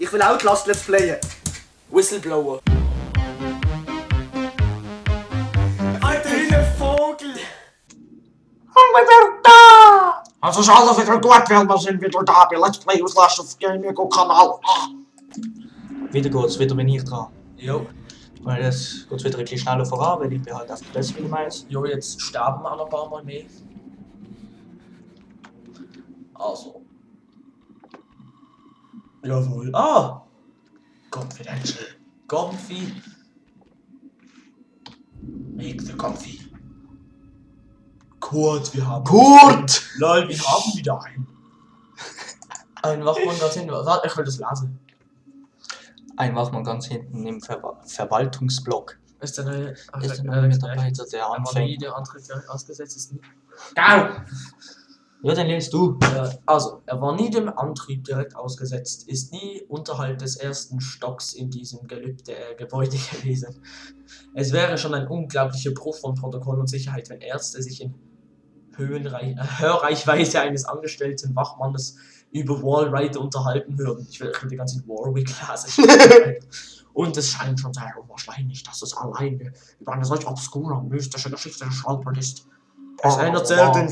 Ich will Outlast Let's Playen. Whistleblower. Alter, wie ein Vogel. Also ist alles wieder gut, weil wir sind wieder da bei Let's Play with Last of Gaming Kanal. Wieder geht's, bin ich dran. Jo. Weil jetzt geht's wieder ein bisschen schneller voran, weil ich bin halt einfach besser wie meins. Jo, jetzt sterben wir noch ein paar Mal mehr. Also. Jawohl. Ah! Confidential. Comfy. Make the comfy. Kurt, wir haben... Kurt! Lol, wir haben wieder einen. Ein Wachmann ganz hinten. Warte, ich will das lesen. Ein Wachmann ganz hinten im Verwaltungsblock. Ist der neue... Ist der neue Mitarbeiter, der anfängt. Der Antritt ausgesetzt ist nicht. Ja, dann liest du. Also, er war nie dem Antrieb direkt ausgesetzt, ist nie unterhalb des ersten Stocks in diesem Gebäude gewesen. Es wäre schon ein unglaublicher Bruch von Protokoll und Sicherheit, wenn Ärzte sich in Hörreichweite eines angestellten Wachmannes über Wallride unterhalten würden. Ich will die ganze Warwick-Klasse. Und es scheint schon sehr unwahrscheinlich, dass es alleine über eine solch obskure, mystische Geschichte gestolpert ist. Es erzählt den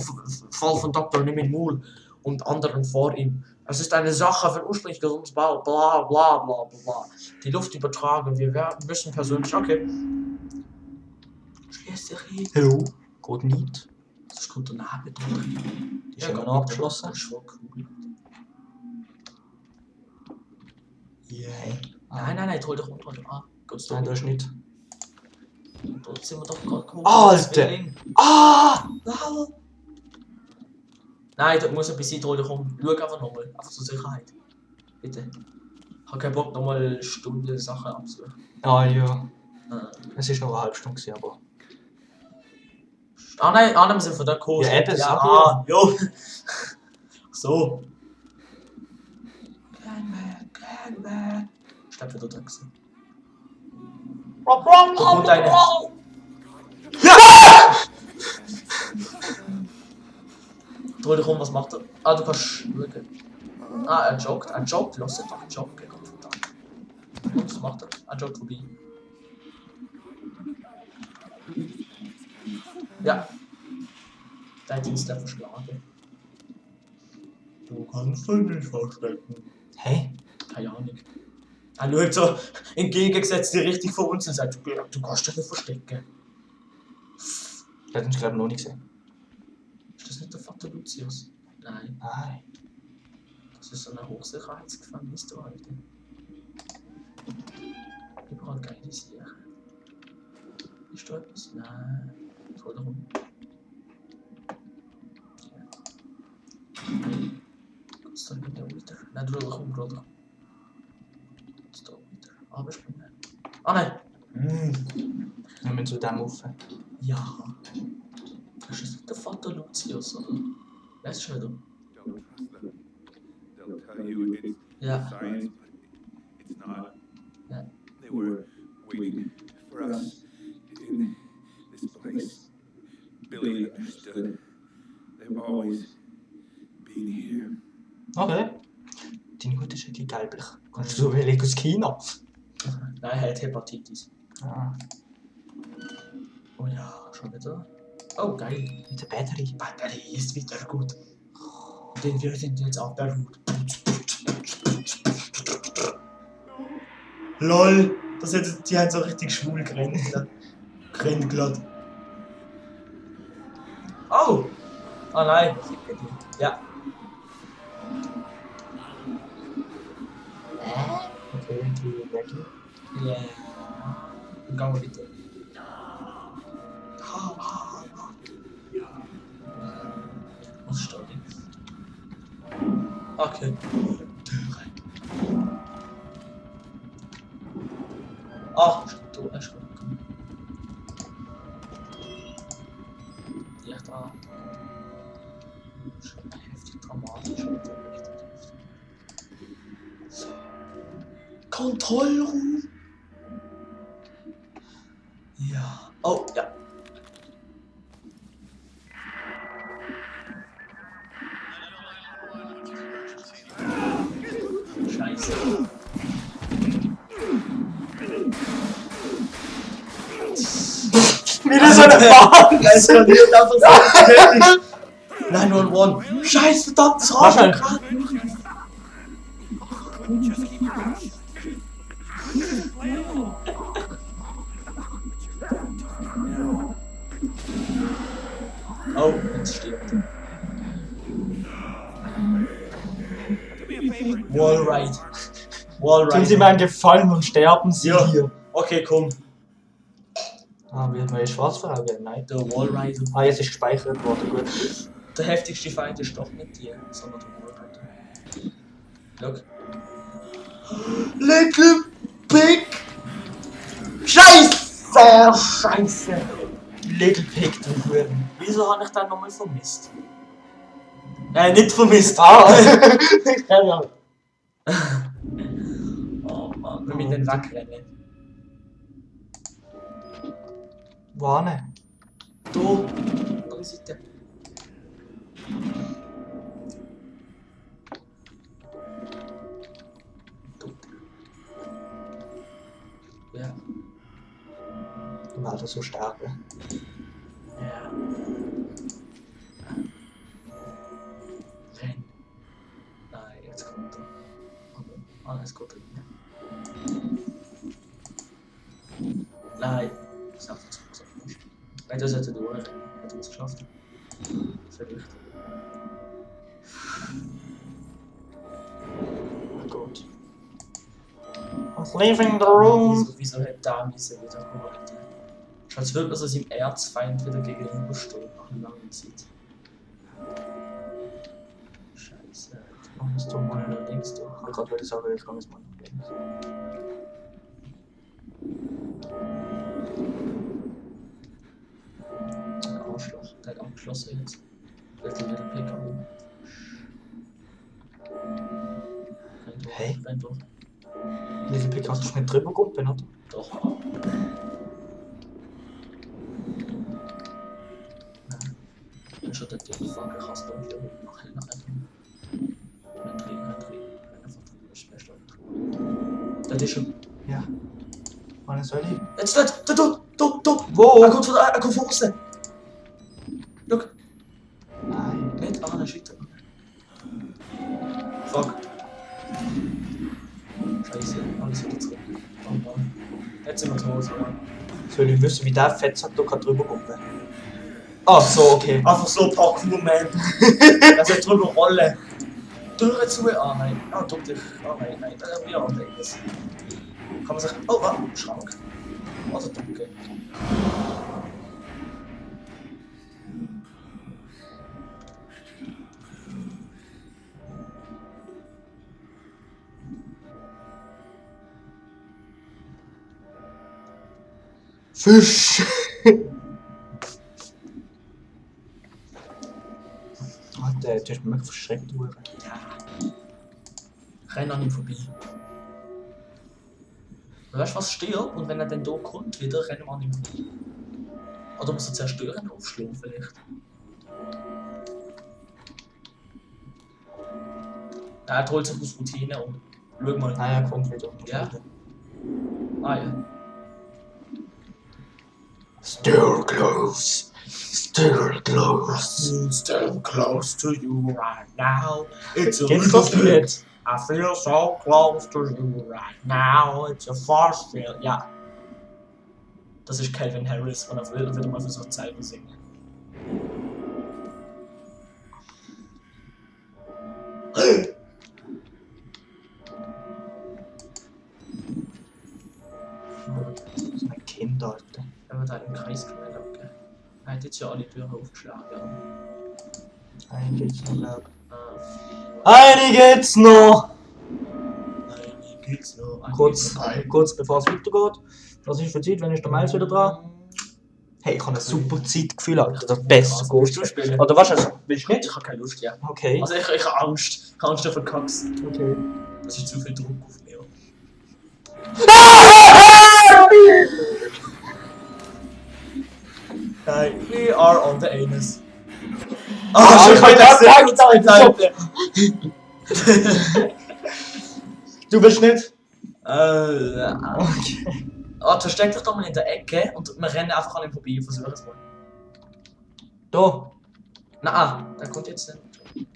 Fall von Dr. Nimin Mool und anderen vor ihm. Es ist eine Sache von ursprünglich gesundes bla bla bla bla bla. Die Luft übertragen, wir müssen persönlich... Okay. Schließt ihr reden? Hallo? Gut nicht. Das kommt danach mit Die ist immer noch abgeschlossen. Das ist voll cool. Yeah. Nein, hol dich runter. Ah, Gott, Nein, du hast nicht. dort sind wir doch gerade gekommen. Alter! Ah! Nein, da muss ein bisschen hol dich um. Schau einfach nochmal. Einfach zur Sicherheit. Bitte. Ich habe keinen Bock, nochmal eine Stunde Sachen abzusuchen. Ah ja. Ah. Es ist noch eine halbe Stunde, aber... Ah nein, wir sind von der Kurs. Ja, eben, das hab ich jo. So. Gangman. Ich glaub wieder Taxi. Da kommt eine. Dreh dich um, was macht er? Ah, du kannst schauen. Ah, er joggt, lass ihn doch joggen. Und was macht er? Er joggt vorbei. Ja. Dein Dienst der verschlagen. Du kannst dich nicht verstecken. Hä? Keine Ahnung. Er schaut so entgegengesetzt die richtig vor uns und sagt, du kannst dich nicht verstecken. Ich hätte uns glaube noch nicht gesehen. Ist das nicht der Vater Lucius? Nein. Nein. Das ist so eine Hochsicherheitsgefängnis da heute. Überall geile Sachen. Ist da etwas? Nein. Ich hol da rum. Geht's da wieder weiter? Nein, du da rum, Bruder. Geht's da weiter? Abspringen. Ah nein! Wir müssen zu dem rauf. Ja. Das ist nicht der Vater Lucius, oder? Wer ist schon wieder? Don't trust them. They'll tell you it's Ja. science, but it's not. Yeah. They were waiting for us in this place. Billy understood. They've always been here. Okay. Deine Mutter ist ein bisschen gelblich. Kommst du zufällig aus China? Nein, er hat Hepatitis. Ah. Oh ja, schon wieder. Oh, geil. Mit der Batterie. Batterie ist wieder gut. Denn wir sind jetzt auf der Route. LOL! Die haben so richtig schwul gerannt. Gerannt glatt. Oh! Oh nein. Ja. Okay, die weg. Ja. Dann gehen wir bitte. Was steht da? Okay. Ach, du hast gut. Ja, da. Schon heftig dramatisch. Richtig heftig. So. Kontrollraum. Ja. Oh, ja. Scheiße. fuck? Eskaliert einfach so. 911. Scheiß verdammtes Wahrscheinlich. Radio. Oh, jetzt stirbt er. Wallride. Tun Sie mir einen Gefallen und sterben Sie Ja. hier. Okay, komm. Ah, wird man schwarz verhauen? Nein. Der Wallrider. Ah, jetzt ist gespeichert worden, gut. Der heftigste Feind ist doch nicht die, sondern der Wallrider. Look. Little Pig! Scheiße! Scheiße! Little Pig, du Huren. Wieso habe ich den nochmal vermisst? Nicht vermisst. Ah! Oh Mann, wir müssen den wegrennen. Wo ne? Da, andere Seite. Ja. Du wirst so sterben. Ja. Renn. Nein, jetzt kommt er. Alles gut drin. Nein. Ich sag das so. Nein, das hätte du rennen. Hätte uns geschafft. Vielleicht. Oh Gott. I'm leaving the room. Wieso hätte da müssen wieder holen? Als würde man so seinem Erzfeind wieder gegenüberstehen nach einer langen Zeit. Scheiße. Jetzt tun wir Mal nach links durch. Ich wollte gerade sagen, ich kann jetzt mal nach links. Ein Arschloch. Der hat abgeschlossen jetzt. Wird wieder ein PKW. Hey? Renn durch. Little Pig hast du schon nicht drüber gekommen, oder? Doch. Nein. Ich bin schon der Typ, ich kann es doch wieder nachher. Renn drin. Renn einfach drüber, das ist best. Das ist schon. Ja. Wann soll ich? Jetzt nicht! Da! Wo? Er kommt von außen! Schau! Nein. Nicht an, er schüttert. Fuck. Scheiße, alles wieder zurück. Oh Mann. Jetzt sind wir tot, ja. Soll ich wissen, wie der Fettsack da gerade drüber kommt? Ach so, okay. Einfach so Parkour, man. Er soll drüber rollen. Türe zu, ah nein. Ah, doch dich. Ah nein, da haben wir auch irgendwas. Kann man sich. Oh, Schrank. Also dunkel. Fisch! Alter, du hast mich verschreckt, Uhr. Ja. Renn an ihm vorbei. Weißt du was, stirbt und wenn er dann hier kommt, wieder rennen wir an ihm vorbei. Oder muss er zerstören, aufschlagen vielleicht. Er holt sich aus Routine und schau mal. Nein, er kommt wieder. Ja? Ah ja. Still close. Still close. Still close to you right now. It's a Kennst little du das bit. nicht? I feel so close to you right now. It's a force field. Ja. Das ist Calvin Harris und er will wieder mal versucht selber singen. Das ist ein Kind, Alter. Er wird halt im Kreis können, okay. Er hat jetzt ja alle Türen aufgeschlagen. Eine geht's noch, glaub ich. Ah, Eine geht's noch! eine geht's noch. Eine Kurz, geht's noch. kurz bevor es weitergeht. Was ist für Zeit, wenn ist der Miles wieder dran? Hey, ich habe ein super Zeitgefühl, Alter. Das beste Also, Ghost. willst du spielen? Oder was? Also, willst du Ich nicht? habe keine Lust, ja. Okay. Also ich habe Angst. Ich habe Angst, du verkackst. Okay. Das ist zu viel Druck auf mir. Nein, we are on the anus. Ah, ich hab das gesagt, Alter. Du willst nicht? Okay. Ah, versteck dich doch mal in der Ecke und wir rennen einfach an ihm vorbei und versuchen es mal. Da. Na, der kommt jetzt nicht.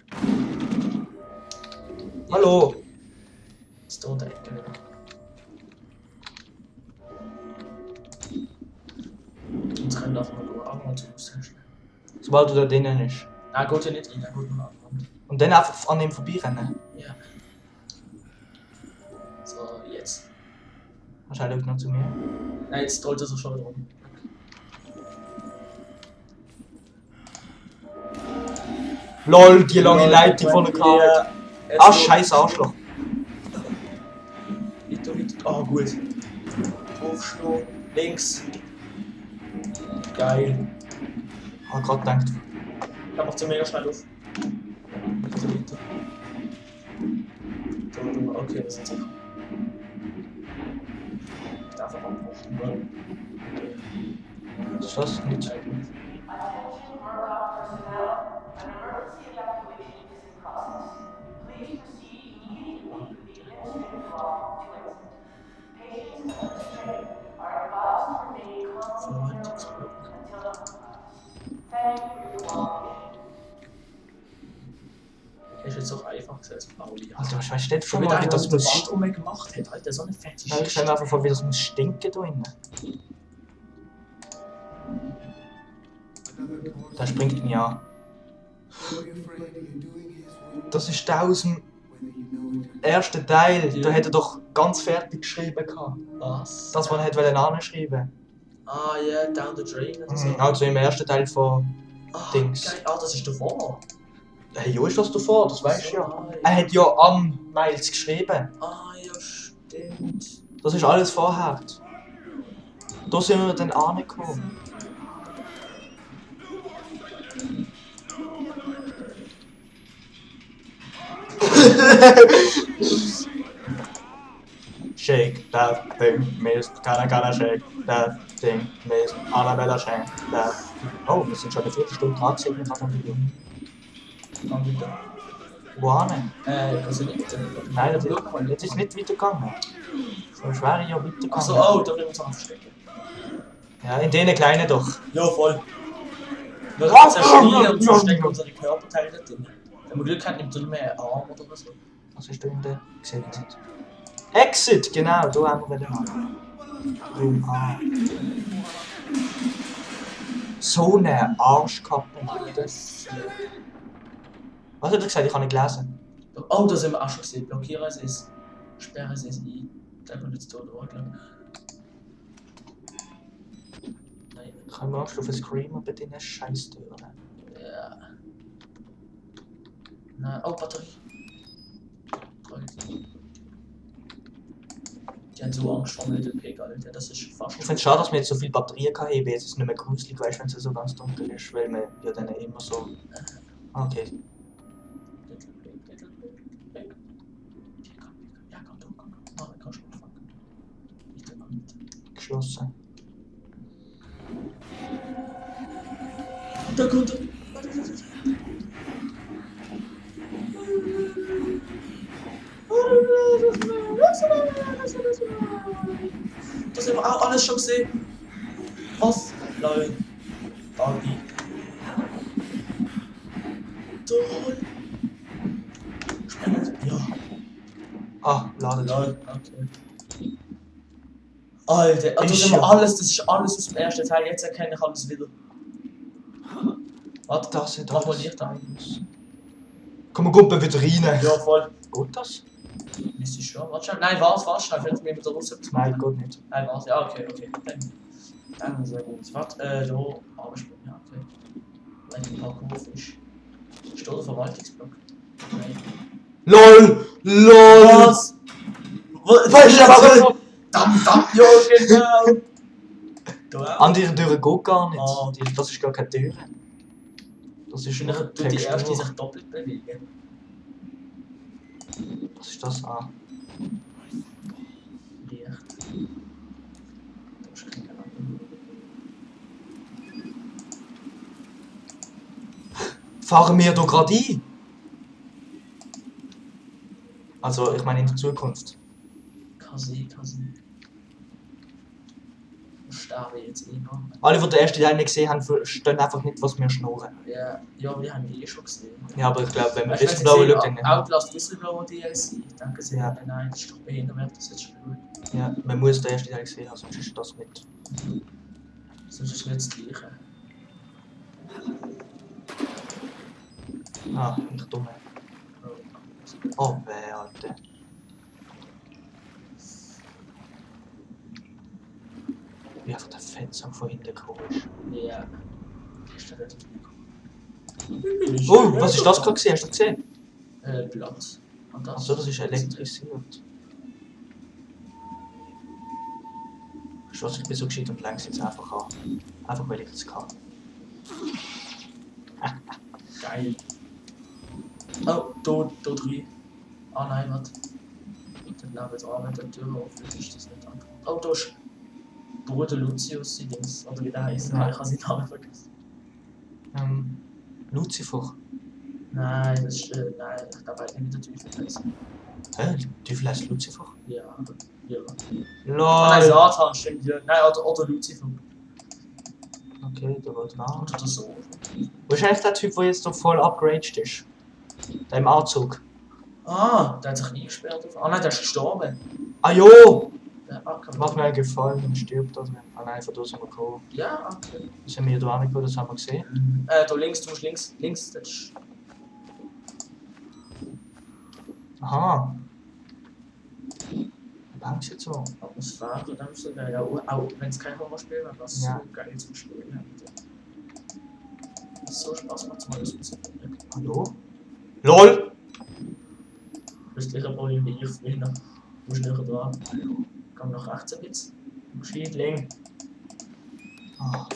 Hallo. Jetzt da in der Ecke wieder. Jetzt rennt einfach mal durch, aber mal zu Fuß. Sobald du da drinnen bist. Nein, geht ja nicht rein, er geht nur an. Und dann einfach an ihm vorbeirennen. Ja. So, jetzt. Wahrscheinlich noch zu mir. Nein, jetzt rollt er so schon wieder rum. LOL, die lange Leitung von der Karte. Ah, scheiß Arschloch. Weiter. Ah, gut. Aufstehen. Links. Geil. Hab grad gedacht. Er macht sie mega schnell auf. So weiter. So, okay, wir sind sicher. Ich darf aber abbrechen, weil. Was ist das? Nicht. Attention workout personnel, an emergency evacuation is in process. Please proceed immediately with the administrative flow to exit. Patients under strain are advised to remain calm and until Thank you for your cooperation. Ist jetzt auch einfach als Pauli. Alter, was steht schon Schon mal, wieder wie das das muss. Wand rum gemacht hat, Alter, so eine fette Ja, ich stell mir einfach vor, wie das muss stinken da innen. Da springt mir an. Das ist der aus dem ersten Teil. Da hätte er doch ganz fertig geschrieben gehabt. Was? Das, was er hätte anschreiben. Ah ja, Down the Drain oder so. Also im ersten Teil von Ah, Dings. geil. Ah, das ist davor. Hey, jo, ist das davor, das weißt du ja. Ah, Er hat ja an Miles geschrieben. Ah ja, stimmt. Das ist alles vorher. Da sind wir dann angekommen. Shake that thing, Miss. Gotta shake that thing, Miss. Annabella shake that. Oh, wir sind schon eine Viertelstunde dran gewesen mit diesem Video. Dann wieder. Wo hin? Also nicht. Nein, jetzt ist nicht weitergegangen. Sonst wäre ich ja weitergegangen. Achso, oh, da bringen wir uns an verstecken. Ja, in denen kleinen doch. Ja, voll. Wir zerschneiden und verstecken unsere Körperteile drin. Wenn wir Glück haben, nimmt er nicht mehr einen Arm oder so. Was ist da in der Exit? Exit, genau, da haben wir den Arm. Raum A. So eine Arschkappe. Das. Was hat er gesagt? Ich kann nicht lesen. Oh, da sind wir auch schon gesehen. Blockieren Sie es. Sperren Sie es ein. Da kommt jetzt hier durch, glaube ich. Nein. Ich kann mir Angst auf einen Screamer bei diesen Scheißtüren. Ja. Nein. Oh, Batterie. Die haben so Angst vor dem Little Pig, Alter. Das ist fast. Ich finde es schade, dass wir jetzt so viel Batterien haben. Jetzt ist es nicht mehr gruselig, weißt du, wenn es so ganz dunkel ist, weil man ja dann immer so. Okay. Little Pig, Little Pig, Pig. Ja, komm, komm. Oh, dann kannst du anfangen. Weiter, weiter. Geschlossen. Da kommt er. Das haben wir auch alles schon gesehen. Offline. Buggy. Toll. Spannend. Ja. Ah, ladet. Lol. Okay. Alter, das Ist ist immer ja- alles, das ist alles aus dem ersten Teil. Jetzt erkenne ich alles wieder. Warte, Das sind mach mal alles. Licht an. Komm mal gut wieder rein. Ja, voll. Geht das? Ist sie schon? Warte schnell. Nein, warte schnell. Vielleicht nehmen wir da raus. Nein, geht nicht. Nein, warte. Ja, okay. Dann sehr gut. Warte, da abspringen. Ja, okay. Wenn die Parkour ist. Ist da der Verwaltungsblock? Nein. LOL! LOL! Was? Weißt du, aber Verdammt, ja, genau! Da auch. andere Türen geht gar nicht. Ah. Das ist gar keine Tür. Das ist Wahrscheinlich nur tut die erste Textur. sich doppelt bewegen. Was ist das? Ah. Licht. Da ist kein Ahnung. Fahren wir da gerade ein? Also, ich meine in der Zukunft. Kasi. sterbe ich jetzt immer. Alle, die den ersten Teil nicht gesehen haben, verstehen einfach nicht, was wir schnurren. Ja, ja, wir haben die eh schon gesehen. Ja, aber ich glaube, wenn man Weißt du, Whistleblower wenn schaut, sie dann... sehen, Outlast Whistleblower DLC, danke sehr. Ja. Nein, das ist doch behindert, wer das jetzt spielt. Ja, man muss den ersten Teil gesehen haben, sonst ist das nicht... Sonst ist es nicht das Gleiche. Ah, ich dumme. Oh, weh, Alter. Wie einfach der Fenster von hinten gekommen ist. Ja. Ist der nicht Oh, was ist das gerade gesehen? Hast du das gesehen? Platz. Und Achso, das ist elektrisiert. Weißt du was, ich bin so gescheit und längst jetzt einfach an. Einfach weil ich das kann. Geil. Oh, da drin. Ah nein, warte. Dann laufen wir dran, wenn die Tür offen ist, ist das nicht an. Oh, da ist Bruder Lucius, sein Dings. Oder wie der heisst. Nein, ich habe seinen Namen vergessen. Lucifer. Nein, das ist. Nein, ich glaube nicht mit der Teufel heißen. Hä? Teufel heißt Lucifer? Ja, ja. LOL! Ah nein, Satan stimmt, ja. Nein, oder Lucifer. Okay, da war dran. Oder so. Wo ist eigentlich der Typ, der jetzt so voll upgraded ist? Der im Anzug. Ah, der hat sich eingesperrt. Ah nein, der ist gestorben. Ah jo! Der, kann Macht mir einen Gefallen, dann stirbt das. Ah nein, von da sind wir gekommen. Ja, okay. Das haben wir hier angekommen, das haben wir gesehen. Da links, du musst links, das ist. Aha. Warum jetzt so? Atmosphäre, dann musst du ja auch wenn es kein Horrorspiel wäre, was Ja. so geil zum Spielen hat. Das ist so Spaß macht, mal das zu probieren. Hallo? LOL! Du hast gleich ein Problem wie ich vorhin. Du musst näher dran. Komm nach rechts ein bisschen. Gescheit lang. Ah,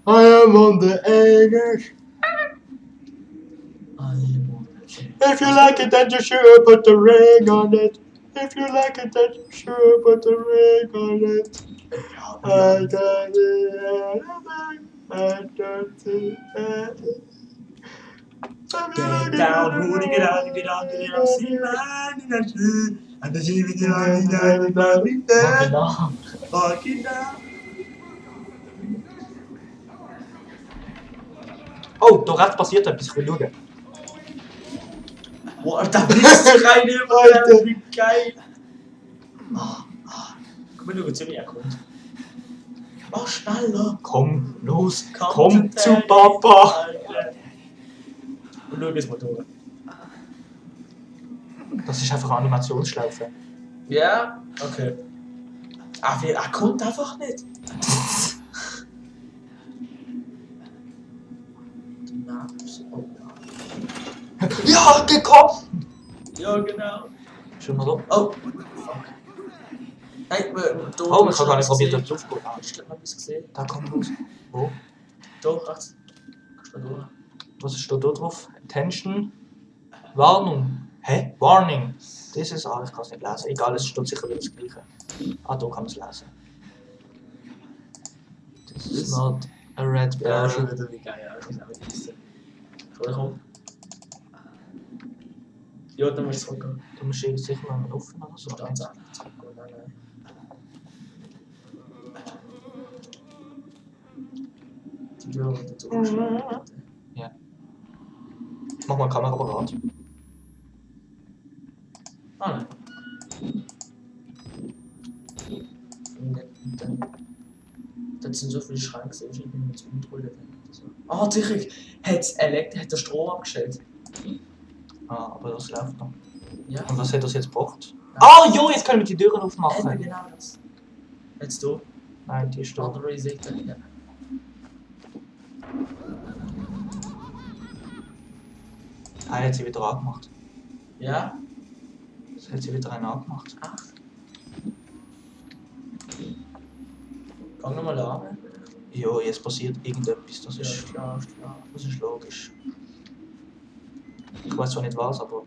I am on the edge. If you like it, then you should put the ring on it. If you like it, then you should put the ring on it. I got it. I don't see it. Get down, Rudy, get out, get out, get out, see man in the tree. And the sea with the fucking down. Oh, da rechts passiert etwas, ich will schauen. Boah, da bist du rein über, wie geil. Guck mal, du ziemlich erkundet. Mach schneller. Komm, los, Komm komm zu zu Papa. Und schau jetzt mal durch. Das ist einfach eine Animationsschlaufe. Ja, okay. Er kommt einfach nicht. Oh, Ja, gekommen! ja, genau. Schon mal da. Oh, fuck. Hey, da. Oh, ich habe gar nicht probiert, ob es aufgeht. Ich glaube, etwas gesehen. Da kommt raus. Wo? Da, rechts. Kannst du mal durch. Was ist da drauf? Attention. Warnung. Hä? Warning. Das ist alles, ich kann es nicht lesen. Egal, es steht sicher wieder das Gleiche. Ah, da kann man es lesen. This is not a red Ja, barrel. schon wieder wie geil. Ja, ich muss auch nicht wissen. So, komm. Ja, dann musst du zurückgehen. Du musst irgendwie sicher noch mal offen oder so. So, dann zurückgehen. Nein, nein. Die Tür wird jetzt umgeschlagen. Mach mal Kameraapparat. Ah, nein. Dort sind so viele Schranken, ich bin mir zu untrullig. Ah, sicher, hat der Strom abgestellt. Ah, aber das läuft noch. Ja. Und was hat das jetzt gebracht? Ah, jo, jetzt können wir die Türen aufmachen. Genau das. Jetzt du, Nein, die ist da. andere Seite. Ja. Ah, hat sie wieder angemacht. Ja? Das hat sie wieder einen angemacht. Ach. Fang nochmal an. Jo, jetzt passiert irgendetwas, das Ja, ist, klar, ist klar. das ist logisch. Ich weiß zwar nicht was, aber...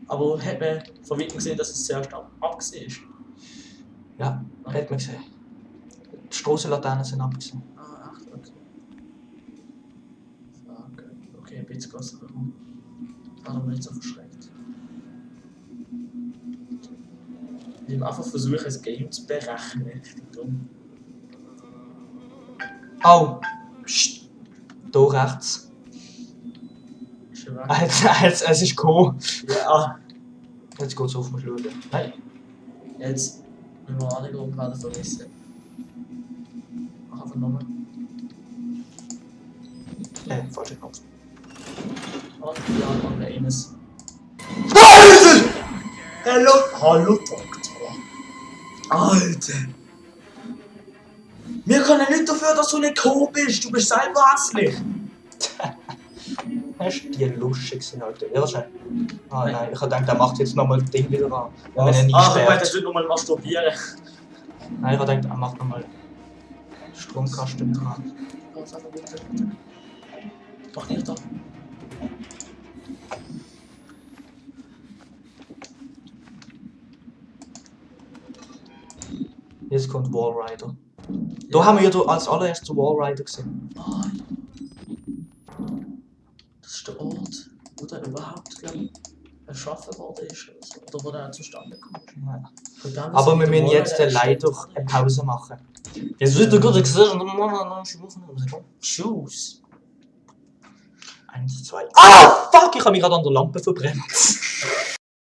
Aber hat man von weitem gesehen, dass es zuerst abgesehen ist? Ja, hat man gesehen. Die Strassenlaternen sind abgesehen. Ah, echt? Okay. Fuck. Okay, ein bisschen größer rum. war aber nicht so verschreckt. Ich will einfach versuchen, ein Game zu berechnen. Richtig dumm. Au! Psst. Da rechts. Ist er weg? Es ist gekommen. Ja. Jetzt geht's auf mich schauen. Nein. Jetzt müssen wir alle Gruppen gerade vermissen. Mach einfach nochmal. Falscher Knopf. Und ja, machen wir eines. Alter! Hallo! Hallo, Doktor! Alter! Wir können nicht dafür, dass du nicht gekommen bist. Du bist selber hässlich. Das ist die lustig, Alter. Ja, schnell. Ah nein, ich hab gedacht, der macht jetzt nochmal das Ding wieder an. Wenn man ihn nicht Ach, ich wollte sperrt. nicht nochmal masturbieren. Nein, ich hab gedacht, er macht nochmal Stromkasten dran. Ganz einfach bitte. Mach nicht da. Jetzt kommt Wallrider. Da haben wir ja als allererstes Wallrider gesehen. Ah, ja. Das ist der Ort, wo der überhaupt, glaube ich, erschaffen worden ist oder so. Oder wo der zustande kommt. Ja. Aber wir müssen jetzt leider eine Pause machen. Jetzt wird der gute gesehen und dann Tschüss. 1, 2. Ah! Fuck! Ich habe mich gerade an der Lampe verbrennt.